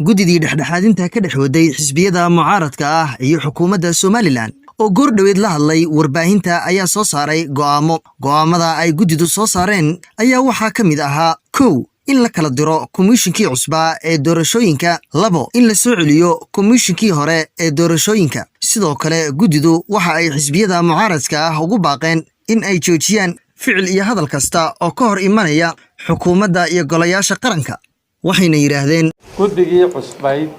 Guddidii dhexdhexaadinta ka dhex waday xisbiyada mucaaradka ah iyo xukuumadda Somaliland oo goordhoweed la hadlay warbaahinta ayaa soo saaray go'aamo. Go'aamada ay guddidu soo saareen ayaa waxaa ka mid ahaa: kow, in la kala diro komishinkii cusbaa ee doorashooyinka; labo, in la soo celiyo komishinkii hore ee doorashooyinka. Sidoo kale, guddidu waxa ay xisbiyada mucaaradka ah ugu baaqeen in ay joojiyaan ficil iyo hadal kasta oo ka hor imanaya xukuumadda iyo golayaasha qaranka, waxayna yidhaahdeen: Guddigii cusbayd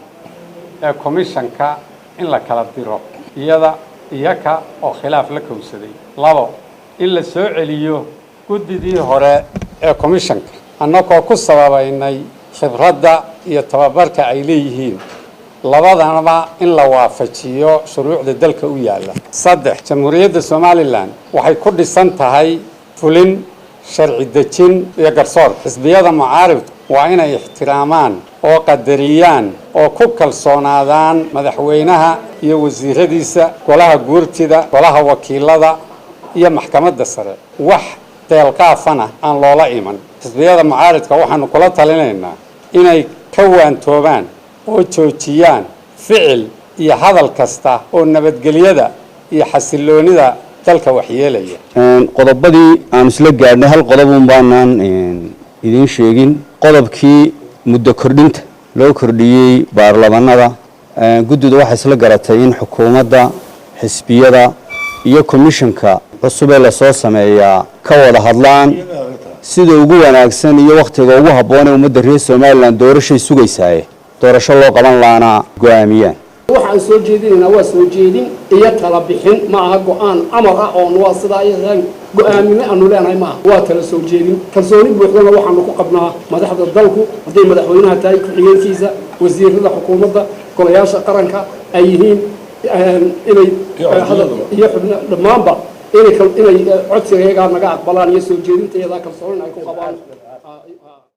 ee komishanka in la kala diro iyada iyaka oo khilaaf la kowsaday. Labo, in la soo celiyo guddidii hore ee komishanka, annagoo ku sababaynay khibradda iyo tababarka ay leeyihiin, labadanaba in la waafajiyo shuruucda dalka u yaalla. Saddex, Jamhuuriyadda Somaliland waxay ku dhisan tahay fulin, sharci dejin iyo garsoor. Xisbiyada mucaaridku waa inay ixtiraamaan oo qadariyaan oo ku kalsoonaadaan madaxweynaha iyo wasiiradiisa, golaha guurtida, golaha wakiilada iyo maxkamadda sare, wax deelqaafana aan loola iman. Xisbiyada mucaaridka waxaanu kula talinaynaa inay ka waantoobaan oo joojiyaan ficil iyo hadal kasta oo nabadgelyada iyo xasiloonida dalka waxyeelaya. Qodobadii aan isla gaadhnay, hal qodobun baanaan idiin sheegin: qodobkii muddo kordhinta loo kordhiyey baarlamanada. Guddidu waxay isla garatay in xukuumadda, xisbiyada iyo komishanka cusub ee lasoo sameeyaa ka wada hadlaan sida ugu wanaagsan iyo wakhtiga ugu habboon ee ummadda reer Somaliland doorashay sugaysaaye doorasho loo qaban laana go'aamiyaan. Waxaan soo jeedinaynaa waa soo jeedin iyo tala bixin, ma aha go'aan amar ah oon waa sidaa iyo go'aamine aanu leenahay maaha, waa tala soo jeedin. Kalsooni buuxdana waxaanu ku qabnaa madaxda dalku, hadday madaxweynaha tahay, ku-xigeenkiisa, wasiirada xukuumadda, golayaasha qaranka ay yihiin, inay iyo xubno dhammaanba inay codsiga iyagaa naga aqbalaan iyo soo jeedinta iyadaa kalsoonina ay ku qabaan.